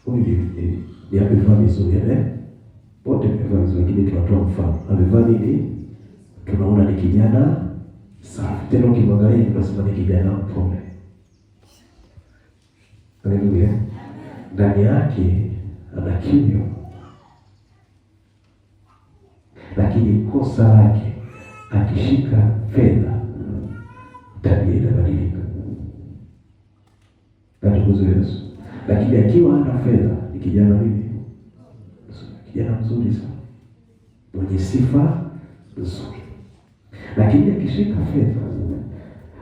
Huyu ni amevaa vizuri eh? Wote amevaa vizuri, lakini tunatoa mfano. Amevaa nini? Tunaona ni kijana safi. Tena ukimwangalia tunasema ni kijana mpole. Haleluya. Ndani yake ana kiu, lakini kosa lake akishika fedha tabia inabadilika. Atukuzwe Yesu. Lakini akiwa hana fedha ni kijana nini? Kijana mzuri sana, mwenye sifa nzuri. Lakini akishika fedha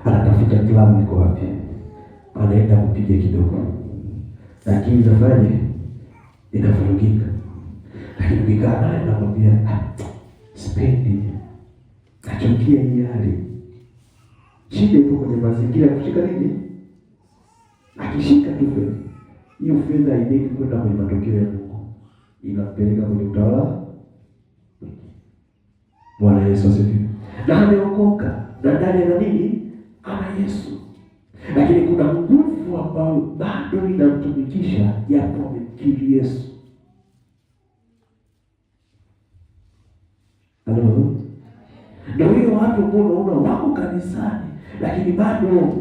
anatafuta klabu iko wapi, anaenda kupiga kidogo, lakini inafanya inavurugika. Lakini ukikaa naye anakwambia sipendi, nachukia hii hali. Shida ipo kwenye mazingira ya kushika nini? Akishika tu fedha, hiyo fedha haiendi kwenda kwenye matokeo ya Mungu, inampeleka kwenye utawala. Bwana Yesu asifiwe. Na ameokoka na ndani ana nini? Ana Yesu, lakini kuna nguvu ambayo bado inamtumikisha japo amemkiri Yesu. Halo, ndio hiyo watu ambao unaona wako kanisani, lakini bado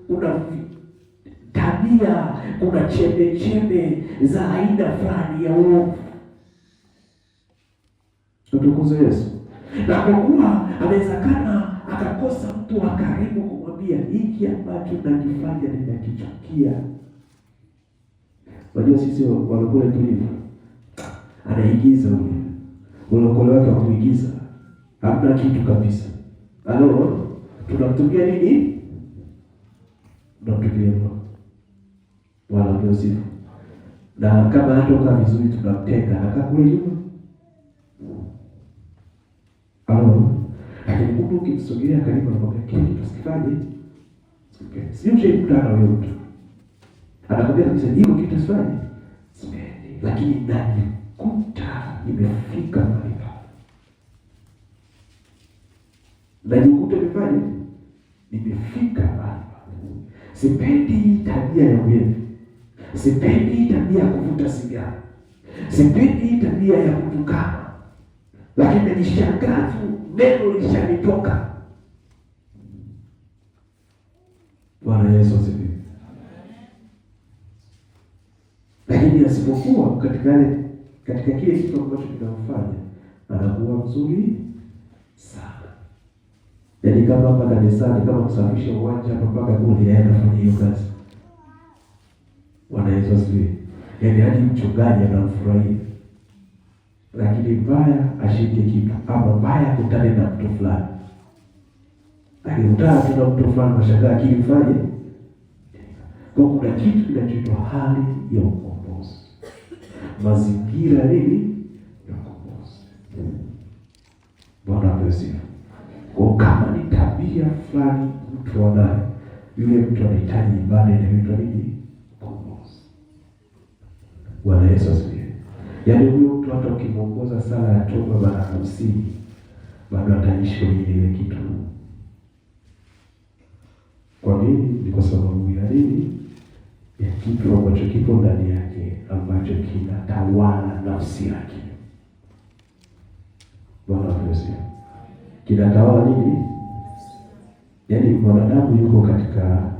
kuna tabia, kuna chembe chembe za aina fulani ya uovu. Tukuze Yesu. Na kwa kuwa anawezekana akakosa mtu wa karibu kumwambia hiki ambacho nakifanya ninakichukia. Unajua sisi walokole tulivyo, anaigiza ule ulokole wake wa kuigiza, hamna kitu kabisa. Halo, tunamtumia nini? Tunamtumia Bwana apewe sifa. Na kama hatoka vizuri tunamtenga, anakaa kule nyuma. Halo, lakini kumbe ukimsogelea karibu anakwambia kile kitu usifanye. Okay. Sio ushaikutana na huyo mtu. Anakwambia kabisa hiko kitu usifanye. Sipendi. Lakini najikuta nimefika mahali pale. Najikuta nimefanya nimefika mahali pale. Sipendi tabia ya ulevi. Sipendi tabia ya kuvuta sigara. Sipendi tabia ya kutukana. Lakini najishangaa tu neno lishanitoka. Bwana Yesu asifiwe. Lakini asipokuwa katika katika kile kitu ambacho kinamfanya anakuwa mzuri sana. Yaani kama hapa kanisani, kama kusafisha uwanja hapa mpaka kule, yeye anafanya hiyo kazi. Bwana Yesu asifiwe. Yaani hadi mchungaji anamfurahia. Lakini mbaya ashike kitu ama mbaya akutane na mtu fulani, akikutana tu na mtu fulani mashangaa akili mfanye kwa. Kuna kitu kinachoitwa hali ya ukombozi, mazingira nini ya ukombozi. Bwana apewe sifa. Kwa kama ni tabia fulani mtu anayo, yule mtu anahitaji ibada inayoitwa nini? Ukombozi. Bwana Yesu asifiwe. Yaani huyo mtu hata ukimwongoza sala ya toba mara 50 bado ataishi kwenye ile kitu. Kwa nini? Ni kwa sababu ya nini? Ya kitu ambacho kipo ndani yake ambacho kinatawala nafsi yake. Bwana apewe sifa. Kinatawala nini? Yaani mwanadamu yuko katika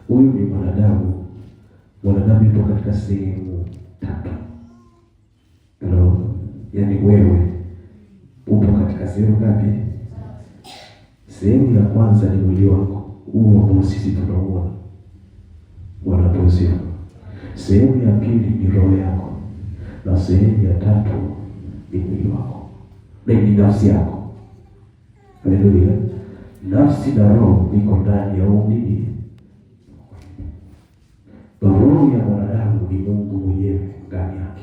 huyu ni mwanadamu. Mwanadamu yupo katika sehemu tatu. Hello? Yaani wewe upo katika sehemu ngapi? Sehemu ya kwanza ni mwili wako huu ambao sisi tunauona. Bwana apewe sifa. Sehemu ya pili ni roho yako, na sehemu ya tatu ni mwili wako na ni nafsi yako. Haleluya! Nafsi na roho iko ndani ya huu nini? Roho ya mwanadamu ni Mungu mwenyewe ndani yake.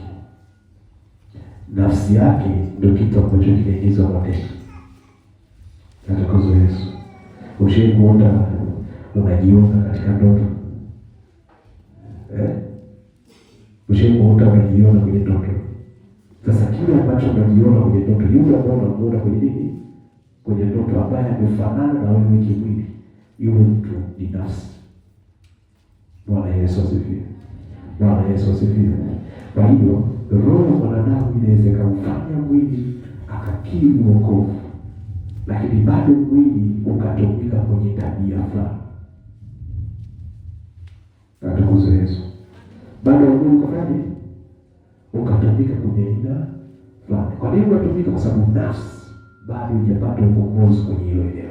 Nafsi yake ndio kitu ambacho kinaingizwa mateka. Atukuzwe Yesu. Ushawahi kuona unajiona katika ndoto eh? Ushawahi kuota unajiona kwenye ndoto? Sasa kile ambacho unajiona kwenye ndoto, yule ambaye unamuona kwenye nini? kwenye ndoto ambaye amefanana na wewe kimwili, yule mtu ni nafsi. Bwana Yesu asifiwe. Bwana Yesu asifiwe. Kwa hiyo roho ya mwanadamu inaweza ikamfanya mwili akakiri wokovu, lakini bado mwili ukatumika kwenye tabia fulani. Atukuzwe Yesu. Bado mwili ukafanyaje? Ukatumika kwenye aina fulani. Kwa nini unatumika? Kwa sababu nafsi bado hujapata ukombozi kwenye hilo eneo.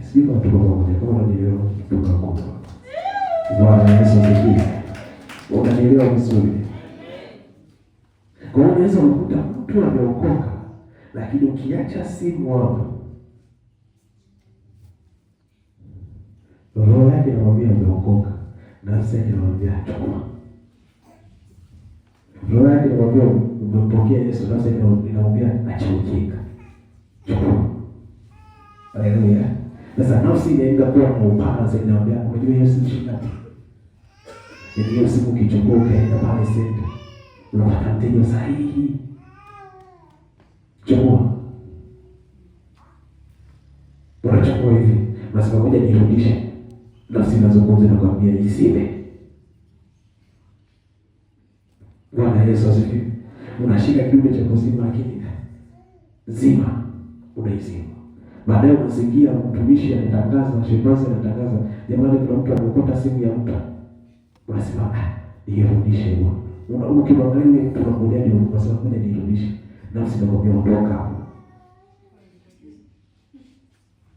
Sijui kama tuko pamoja, kama unanielewa tukakupa. Bwana Yesu asifiwe. Unanielewa vizuri? Kwa hiyo unaweza kukuta mtu ameokoka, lakini ukiacha simu hapo, roho yake inamwambia umeokoka, nafsi yake inamwambia chukua. Roho yake inamwambia umempokea Yesu, nafsi yake inamwambia acha ujinga, chukua. Haleluya. Sasa nafsi inaenda kuwa na upana zaidi, inamwambia unajua Yesu ni shilingi ngapi? Yaani hiyo simu ukichukua ukaenda pale senta unapata mteja sahihi, chukua. Unachukua hivi, nasema ngoja nirudishe. Nafsi inazungumza na kuambia isime. Bwana Yesu asifiwe. Unashika kidude cha kuzima, lakini zima, unaizima. Baadaye unasikia mtumishi anatangaza, shemasi anatangaza, jamani, kuna mtu ameokota simu ya mtu. Unasema ah, nirudishe bwana. Ukimwangalia yule mtu unamwonea ni unasema ngoja nirudishe. Nafsi inakwambia ondoka hapo.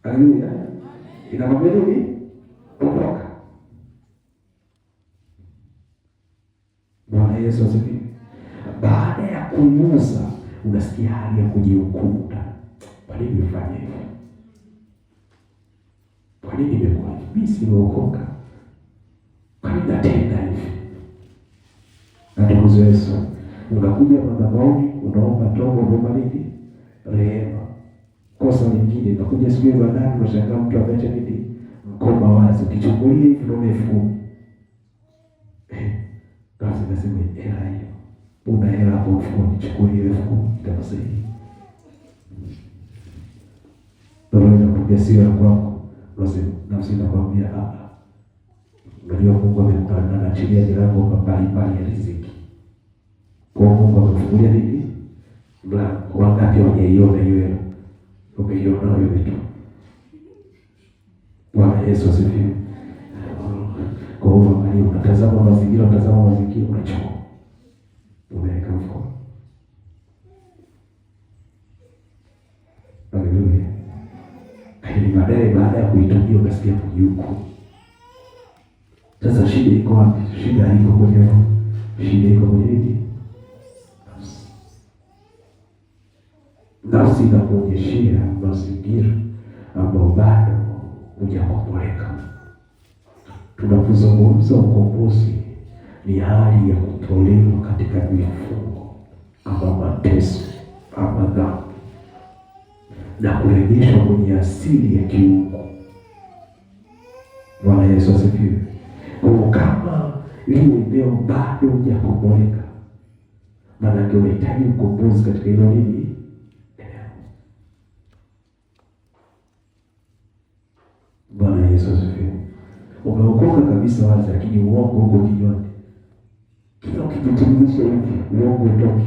Haleluya. Inakwambia nini? Ondoka. Bwana Yesu asifiwe. Baada ya kuuza unasikia hali ya kujihukumu. Kwa nini nimefanya hivi? Kwa nini nimekuwa hivi? Mimi simeokoka. Kwa nini natenda hivi? Atukuzwe Yesu. Unakuja madhabahuni, unaomba toba, unaomba nini? Rehema. Kosa lingine, unakuja siku hiyo baadaye unashangaa mtu ameacha nini? Mkoba wazi. Ukichungulia hivi unaona 10,000. Basi nasema hela hiyo. Una hela hapo mfukoni, chukua hiyo 10,000 itakusaidia. Roho inakwambia sio ya kwako. Nafsi inakwambia ah, unajua Mungu anaachilia milango mbalimbali ya riziki. Kwa hiyo Mungu amefungulia nini? Mlango. Wangapi hawajaiona hiyo hela? Umeiona wewe tu. Bwana Yesu asifiwe. Kwa hiyo angalia, unatazama mazingira, unatazama mazingira, unachukua. Unaweka mfukoni. Haleluya. Lakini baadaye, baada ya kuitumia ukasikia kujihukumu. Sasa shida iko wapi? Shida iko kwenye roho. Shida iko kwenye nini? Nafsi. Nafsi inakuonyeshea mazingira ambayo bado hujakomboleka. Tunapozungumza ukombozi ni hali ya kutolewa katika vifungo ama mateso ama dhambi na kurejeshwa kwenye asili ya kiungu. Bwana Yesu asifiwe. Kwa hiyo kama lile eneo bado hujakomboleka, maanake unahitaji ukombozi katika hilo nini eneo. Bwana Yesu asifiwe. Umeokoka kabisa wazi, lakini uongo uko kinywani. Kila ukijitimisha hivi uongo utoki,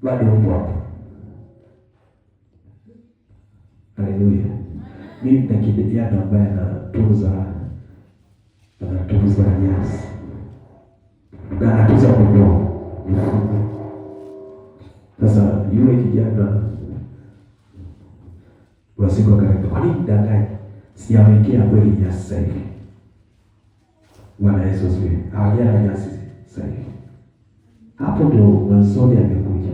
bado upo hapo. Haleluya. Mimi nina kijana ambaye anatunza nyasi na anatunza kondoo mifugo. Sasa yule kijana wa siku akaniambia, kwa nini mdanganya? Sijawekea kweli nyasi sasa hivi. Bwana Yesu asifiwe. Hawajala nyasi sasa hivi. Hapo ndio mwanzoni amekuja.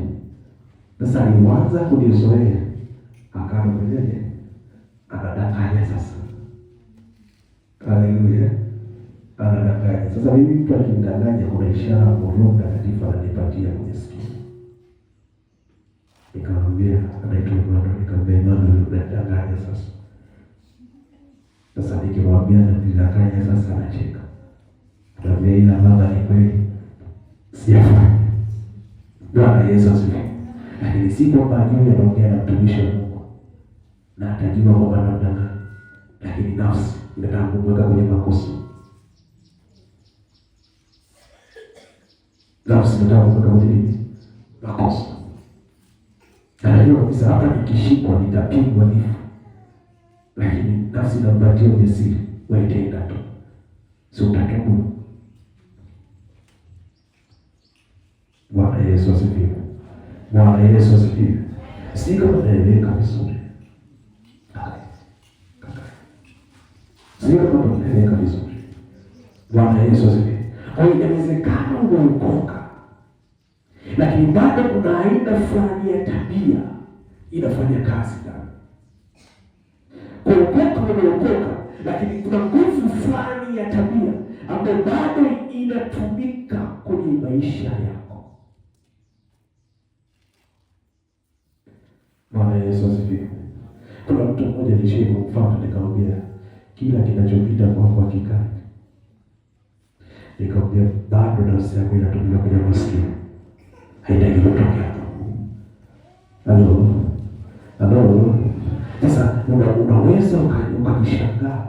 Sasa alianza kunizoea, akawa anafanyaje? Anadanganya sasa. Haleluya. Anadanganya. Sasa mimi mtu akinidanganya, kuna ishara Roho Mtakatifu ananipatia kwenye sikio. Nikamwambia, anaitwa Emmanuel, nikamwambia Emmanuel, unadanganya sasa. Sasa nikimwambia ananidanganya sasa, anacheka. Ananiambia ila baba, ni kweli sijafanya. Bwana Yesu asifiwe. Lakini si kwamba ajui anaongea na mtumishi wa Mungu na atajua kwamba namna gani, lakini nafsi inataka kumweka kwenye makosa. Nafsi inataka kumweka kwenye nini? Makosa. Anajua kabisa hapa nikishikwa nitapigwa nifu, lakini nafsi inampatia ujasiri, wewe tenda tu, si utatubu. Bwana Yesu asifiwe. Bwana Yesu asifiwe. Si kama naeleweka vizuri. Si kama naeleweka vizuri. Bwana Yesu asifiwe. Kwa hiyo inawezekana umeokoka, lakini bado kuna aina fulani ya tabia inafanya kazi ndani. Kuokoka umeokoka, lakini kuna nguvu fulani ya tabia ambayo bado inatumika kwenye maisha yako. Bwana Yesu asifiwe. Kuna mtu mmoja nilishai kumfuata nikamwambia kila kinachopita kwako hakikai. Nikamwambia bado nafsi yako inatumika kwenye masikio. Haitaki kutoka hapo. Halo. Halo. Sasa unaweza ukajishangaa.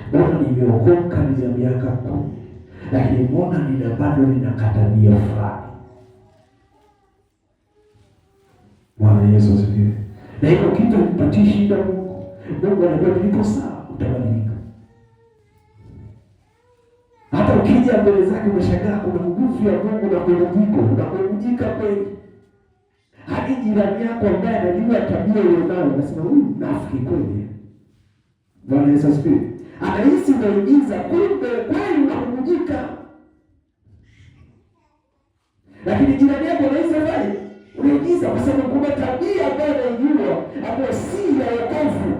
Mbona nimeokoka nina miaka 10, lakini mbona nina bado nina katabia fulani. Bwana Yesu asifiwe. Na hiyo kitu hakipatii shida Mungu. Mungu anajua niko sawa, utabadilika. Hata ukija mbele zake umeshangaa kuna nguvu ya Mungu na kububujika, unabubujika kweli. Hadi jirani yako ambaye anajua tabia ulionayo anasema huyu mnafiki kweli. Bwana Yesu asifiwe. Anahisi unaigiza, kumbe kweli unabubujika. Lakini jirani yako anahisi afanye unaigiza kwa sababu kuna tabia ambayo anaijua ambayo si ya wokovu.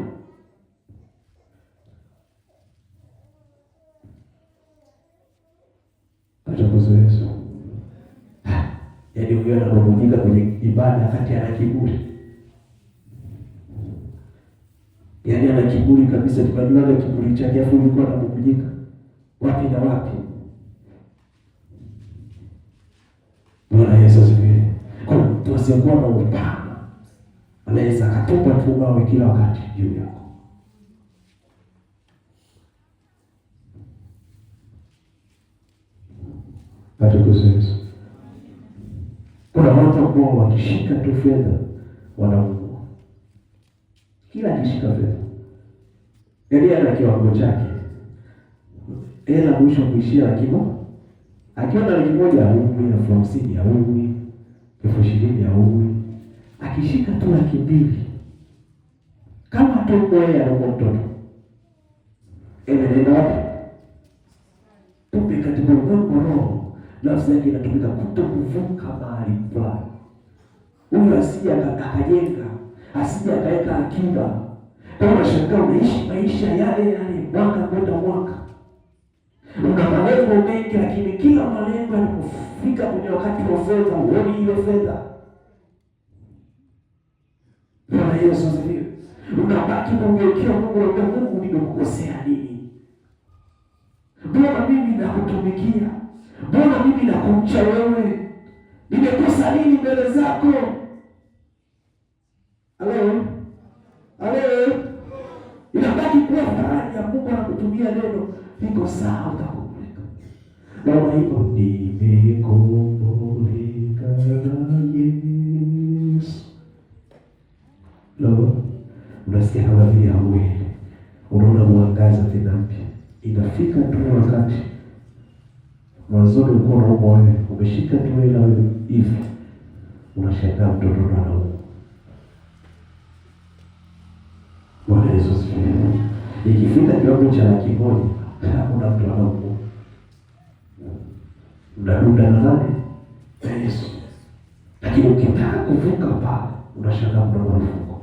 Atukuzwe Yesu. Yaani huyo anabubujika kwenye ibada wakati ana kiburi. Yaani ana kiburi kabisa, tunajuaga kiburi chake, afu yuko anabubujika wapi na wapi. Bwana Yesu asifiwe. Kwa mtu asiyekuwa na upanga anaweza akatupa tu mawe kila wakati juu yako. Atukuzwe Yesu. Kuna watu ambao wakishika tu fedha wanaumwa. Kila akishika fedha, yaani ana kiwango chake, hela mwisho kuishia laki moja. Akiwa na 100,000 haumwi, 50,000 haumwi, 20,000 haumwi. Akishika tu 200,000, kama tu yeye anaumwa mtoto, inaenda wapi? Kumbe katika ulimwengu wa roho nafsi yake inatumika kutokuvuka mahali fulani. Huyu asije akajenga, asije akaweka akiba. Kwa hiyo unashangaa unaishi maisha yale yale mwaka kwenda mwaka. Una malengo mengi, lakini kila malengo yanapofika kwenye wakati wa fedha huoni hiyo fedha. Bwana Yesu asifiwe. Unabaki kumgeukia Mungu, unaambia Mungu, nimekukosea nini? Mbona mimi nakutumikia? Mbona mimi nakumcha wewe? Nimekosa nini mbele zako? Halo? Halo? Inabaki kuwa faraja. Mungu anakutumia neno, iko sawa, utakumbuka. Naona hivyo, nimekomboleka na Yesu. Lo, unasikia kama vile hauendi, unaona mwangaza tena mpya. Inafika tu wakati mwanzoni ulikuwa unaumwa wewe, umeshika tu hela wewe hivi, unashangaa mtoto ndo anaumwa. Bwana Yesu asifiwe. Ikifika kiwango cha 100,000, hakuna mtu anaumwa. Mnadunda na nani? Na Yesu. Lakini ukitaka kuvuka pale, unashangaa kuna marufuku.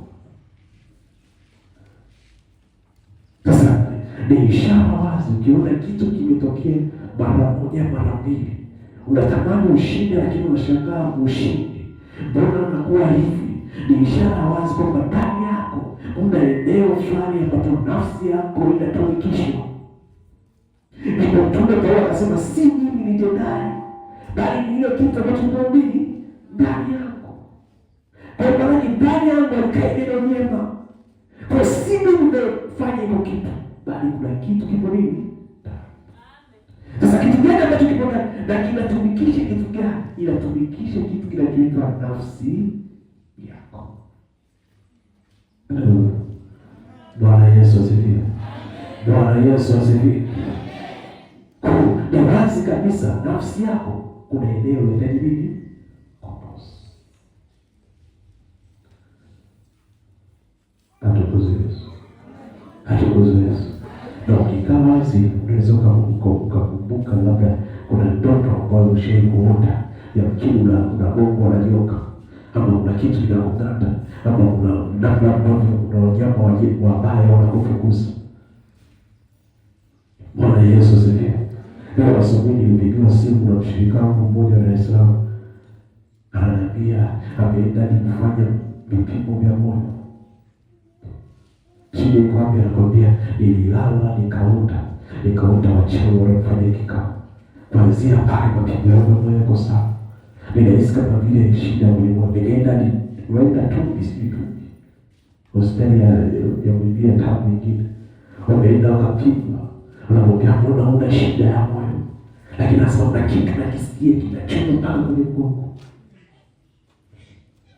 Sasa ni ishara wazi, ukiona kitu kimetokea mara moja mara mbili, unatamani ushinde, lakini unashangaa ushindi, mbona unakuwa hivi? Ni ishara wazi kwamba ndani yako kuna eneo fulani ambapo nafsi yako inatumikishwa. Ndipo Mtume Paulo akasema, si mimi nitendaye, bali ni ile kitu ambacho nimehubiri. Likae neno jema. Kwa si mimi nimefanya hivyo kitu, bali kuna kitu kipo nini? Sasa kitu gani ambacho kipo ndani na kinatumikisha kitu gani? Inatumikisha kitu kinachoitwa nafsi yako. Bwana Yesu asifiwe. Bwana Yesu asifiwe. Ni wazi kabisa nafsi yako kuna eneo linahitaji nini? Kombozi. Atukuzwe Yesu. Atukuzwe Yesu. Na ukikaa wazi unaweza ukakumbuka labda kuna ndoto ambayo ushawahi kuota, yamkini unagongwa na nyoka ama kuna kitu kinakung'ata ama kuna namna ambavyo kuna wanyama wabaya wanakufukuza. Bwana Yesu asifiwe. Leo asubuhi nilipigiwa simu na mshirika wangu mmoja wa Dar es Salaam, ananiambia ameenda kufanya vipimo vya moyo. Shida iko wapi? Anakwambia nililala nikaota wachawi wanafanya kikao. Kuanzia pale mapigo yangu ya moyo yako sawa, ninahisi kama vile shida kwenye moyo. Nikaenda nienda Tumbi, sijui Tumbi, hospitali ya kuibia tamu nyingine, wameenda wakapima, wanamwambia mbona una shida ya moyo, lakini anasema kuna kitu nakisikia kinachoma mpaka kwenye mgongo.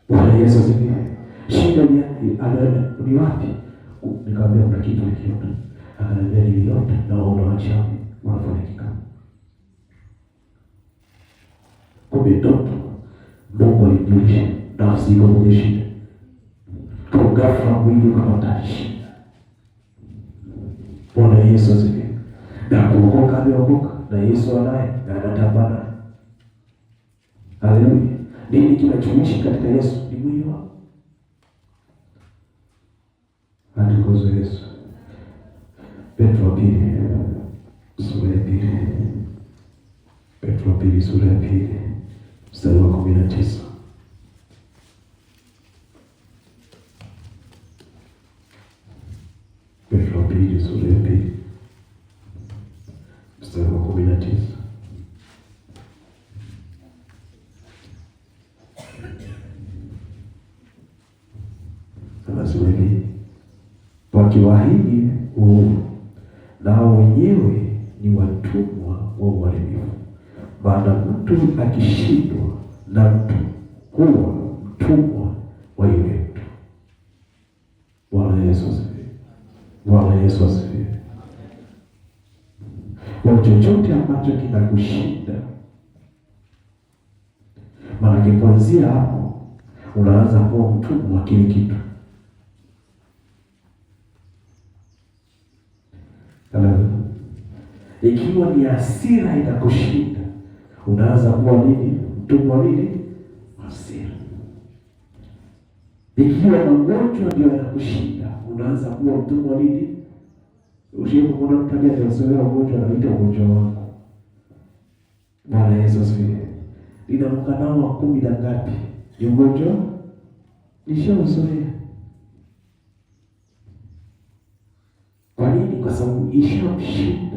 Bwana Yesu asifiwe. Shida ni wapi? Nikamwambia kuna kitu nikiona. Akaniambia niliota naona wachawi wanafanya kikao. Kumbe ndoto Mungu alimjulisha nafsi iko kwenye shida. Kwa ghafla mwili ukapata shida. Bwana Yesu asifiwe. Na kuokoka ameokoka na Yesu anaye na anatamba naye. Haleluya. Nini kinachoishi katika Yesu? Ni mwili wako. Atukuzwe Yesu. Petro wa pili sura ya pili. Petro wa pili sura ya pili mstari wa 19. Petro wa pili sura ya pili mstari wa 19. Anasema hivi, wakiwaahidi uovu, nao wenyewe ni watumwa wa uharibifu. Maana mtu akishindwa na mtu huwa mtumwa wa yule mtu. Bwana Yesu asifiwe. Bwana Yesu asifiwe. Kwa chochote ambacho kinakushinda, maana kuanzia hapo unaanza kuwa mtumwa wa kile kitu. Haleluya. Ikiwa ni hasira inakushinda, unaanza kuwa nini? Mtumwa nini? Hasira. Ikiwa magonjwa ndio yanakushinda, unaanza kuwa mtumwa nini? Ushawahi kumwona mtu aliyezoea ugonjwa anaita ugonjwa wangu? Bwana Yesu asifiwe. Nina mkanao wa 10 na ngapi? Ni ugonjwa nishauzoea. Kwa nini? Kwa sababu ishamshinda.